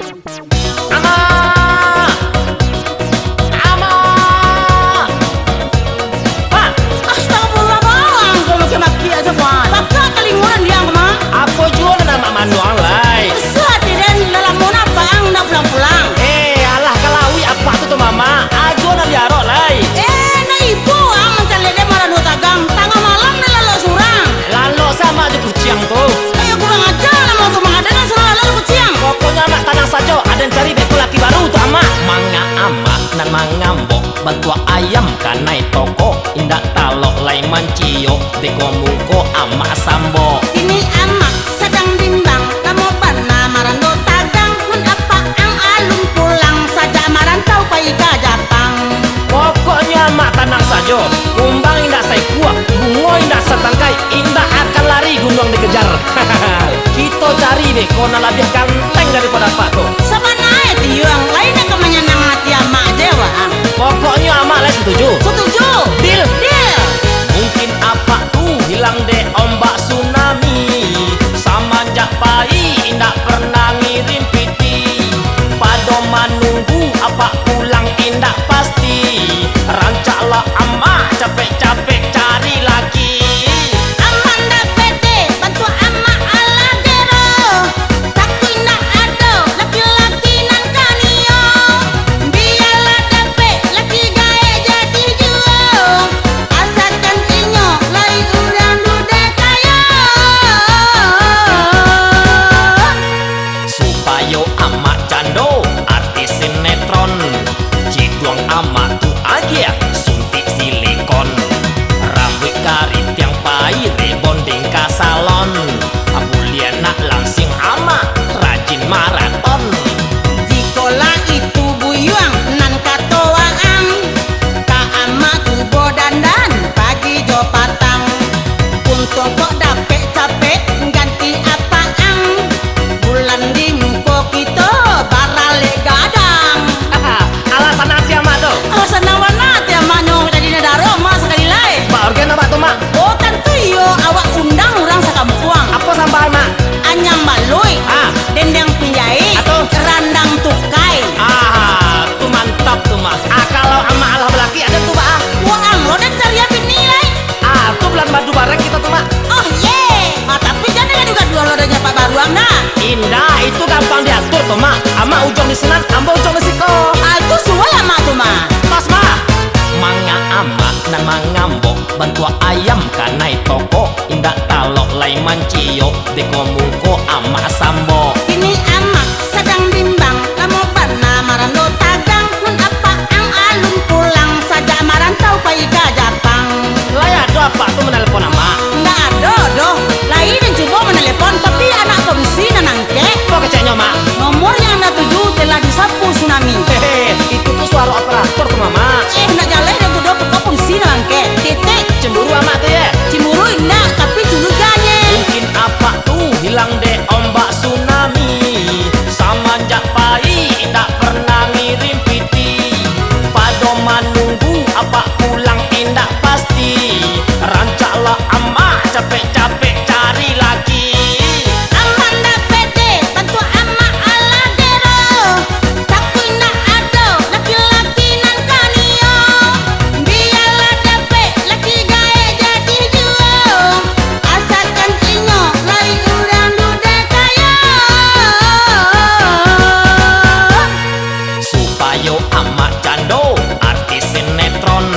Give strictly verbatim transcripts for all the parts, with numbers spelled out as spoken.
Amak! Amak! Mak! Astagfirullah, bawang kau makai-makai aja, Wan. Pakak talingo nan diang, Mak. Apo juo nan Amak manuang, lai? Bisuak ati den, lah lamo nah apak ang ndak pulang-pulang. Eh, alah ka lauik apak tu, tu, Mamak. Ajo nan diarok, lai. Eh, ndak ibo ang mancaliak den marano tagang. Tangah malam den lalok surang. Lalok se Amak jo kuciang tu. Ayo kurang aja lah, mau tu mangada nan suruah lalok jo kuciang. Pokoknyo Amak tanang sajo, aden cari beko laki baru tu, Amak. Manga Amak nan mangambok, bantuak ayam kanai tokok, indak talok lai manciok, beko muko Amak sambok. Kini Amak sadang bimbang, lamo bana marando tagang, mun apak ang alun pulang, sajak marantau pai ka Japang. Pokoknyo Amak tanang sajo, kumbang indak saikua, bungo indak satangkai, indak akan lari gunuang dikejar. Kito cari beko nan labiah ganteng daripado apak tu. Sabana e tiuang, lain nan ka manyanang ati Amak je, Wang. Pokoknyo Amak lai setuju. Setuju. Deal. Deal. Mungkin apak tu hilang dek ombak tsunami, samanjak pai indak pernah ngirim piti. Pado manunggu apak pulang indak pasti, rancaklah Amak capek-capek cari laki. Amak ndak pede, bantuak Amak alah gero. Tapi ndak ado laki-laki nan ka nio. Bialah dapek laki gaek jadi juo, asakan inyo lai urang duduak kayo. Supayo Amak cando artis sinetron, jiduang Amak tu agiah suntik silikon, rambuik kariting pai rebonding ka salon. Buliah nak langsing Amak rajin maraton. Jikolah itu buyuang nan kato waang, ka Amak tu badandan pagi jo patang. Untuang kok dapek capek ganti apak ang, bulan di muko kito baralek gadang. Alah sanang ati Amak tu. Alah sanang bana ati Amak nyo, jadi nadaro Amak sakali lai. Ba orgen Amak tu, Mak? Oh, tantu iyo, awak undang urang sakampuang. Apo sambah, Mak? Anyang baluik, ah, dendeng pinjaik, atuh, randang tukai. Ah, tu mantap tu, Mak. Ah, kalau Amak alah balaki, ado tu, Mak, ah. Waang lo den cari bini lai. Ah, tu bulan madu bareng kito tu, Mak. Oh, ye. Ah, tapi jan gaduah-gaduah lo den nyapak baruang, nah. Indak, itu gampang diatur tu, Mak. Amak ujuang di sinan, ambo ujuang di siko. Ah, itu suai Amak tu, Mak. Pas, Mak. Manga Amak nan mangambok, bantuak ayam kanai tokok, indak talok lai manciok, beko muko Amak sambok. Kini Amak sadang bimbang, lamo bana marando tagang, mun apak ang alun pulang, sajak marantau pai ka Japang. Lai ado apak tu manalepon Amak? Ndak ado doh. Lai den cubo manalepon, tapi anak polisi nan angkek. Apo keceknyo, Mak? Nomor yang Anda tuju telah disapu tsunami. Hehe, itu tu suaro operator tu, Mamak. Eh, nak jaleh den tu doh, pokok polisi nan angkek. Titik. Cemburu Amak tu, ye? Cemburu indak, tapi curiga nye. Mungkin apak tu hilang dek ombak tsunami. Samanjak pai indak pernah ngirim piti. Pado manunggu apak pulang indak pasti. Rancaklah Amak capek-capek cari laki. Amak ndak pede, bantuak Amak alah gero. Tapi ndak ado laki-laki nan ka nio. Bialah dapek laki gaek jadi juo. Asakan inyo lai urang duduak kayo. Supayo Amak cando artis sinetron.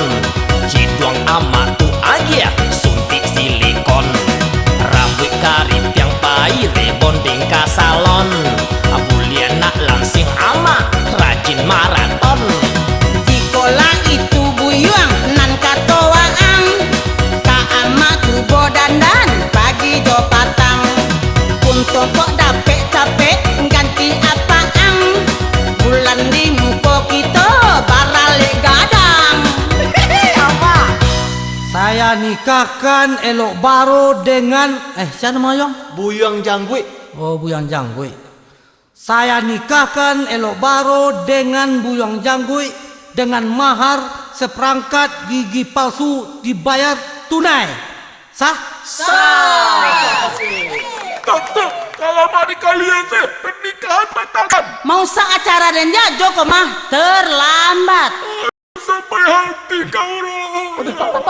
Ciduang Amak tu agiah suntik silikon. Rambuik karitiang pai rebonding ka salon. Buliah nak langsing Amak rajin maraton. Jikolah itu buyuang nan kato waang, ka Amak tu badandan pagi jo patang. Untuang kok dapek capek ganti apak ang, bulan di muko kito baralek gadang. Amak. Saya nikahkan Elok Baro dengan, eh, siapa nama yang? Buyuang Jangguik. Oh, Buyuang Jangguik. Saya nikahkan Elok Baro dengan Buyuang Jangguik dengan mahar seperangkat gigi palsu dibayar tunai. Sah? Sah. Tok, tok. Kalau mah di kalian se, pernikahan batalkan. Mausak acara den ja, Joko mah terlambat. Sampai hati kau roh.